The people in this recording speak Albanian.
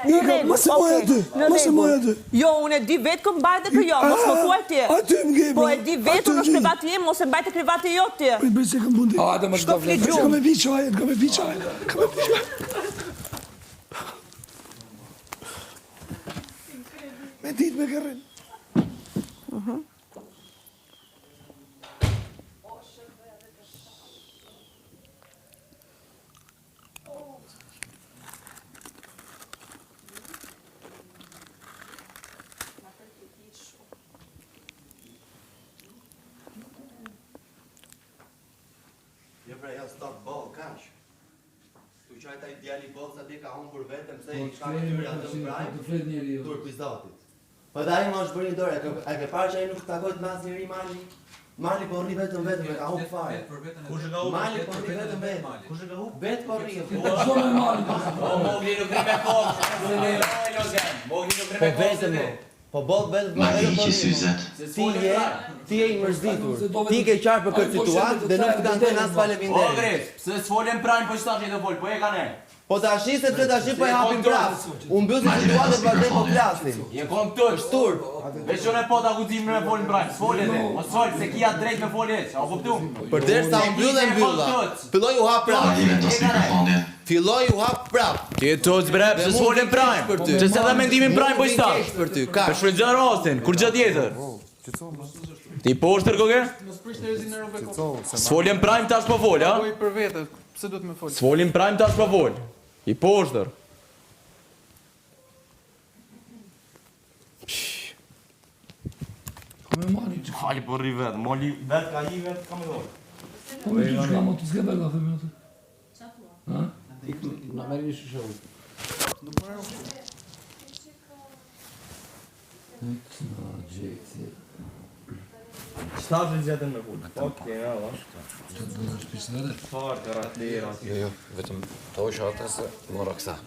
Në Ika, rregull, mos e moj okej, aty, në mos e moj rregull. aty. Jo, unë e di vetë kë mbaj dhe kë jo, mos më thuaj ti. Aty më ke, Po bro. e di vetë, Aty unë është vi. krevati im, mos e mbaj te krevati jot ti. Prit, prit, se kam bundi. Hajde më Shko çdo fli vlen. Se kam gjumë. e pi çaj, kam e pi çaj, kam e pi çaj. Me ditë me kërrin. Jo pra, ja stop ball, kaq. Tu qajt ai djali i botës atje ka humbur veten pse i ka këtyre atë në prime. Turp i Zotit. Po dhe ai më është bërë një dorë, e ke, e ke parë që ai nuk takohet me asnjëri Mali? Mali po rri vetëm vetëm, e ka humb fare. Kush e ka humbur? Mali po rri vetëm vetëm. Kush e ka humbur? Vet po rri. Po Mogli nuk rri me kokë. Mogli nuk rri Po me kokë. vetëm mo. Po boll vetëm po Ma vetëm po hiqi rri. mo. syzet. Ti je, ti je i mërzitur. Ti ke qarë për këtë situatë dhe nuk të kanë thënë as O faleminderit. Gres, pse s'folem prime po çtash je të fol, po e kanë. Po tash sepse tash po e hapim prap. U mbylli Ma situata vendos dhe vazhdojmë po mikrofonin. flasim. Je kon këtu. Është turp. Veç unë po ta guxim me fol prime, s'fole ti. Mos fol se kia drejt me fol hiç, a kuptu? Përderisa u mbyll e mbylla. Filloi u hap prap. Mali vendos mikrofonin. Filloi u hap prap. Ti je tuc bre, pse Dhe mu s'folem vjen prime? keq për ty. Që se dha mendimin Mu prime po vjen çtash. keq për ty, Po kaq. shfrytëzon rastin, kur gjë tjetër. Ti poshtër koke? Mos prish njerëzit në robe kokë. S'folem prime tash po fol, a? Po i për vete, pse duhet me fol? S'folim prime tash po fol. I poshtër. Ka me mani. Mali po rri vet, mali vet ka i vet ka më dol. Po me ty çka më të s'ke bërë kafe me atë. Ha? Na merr një shishe ujë. Nuk më rrë. Na gjeti. Çfarë të gjetën me fol? Okej, na. Të do të shpisë Çfarë karakter aty? Jo, jo, vetëm të osha atë se mora kësa.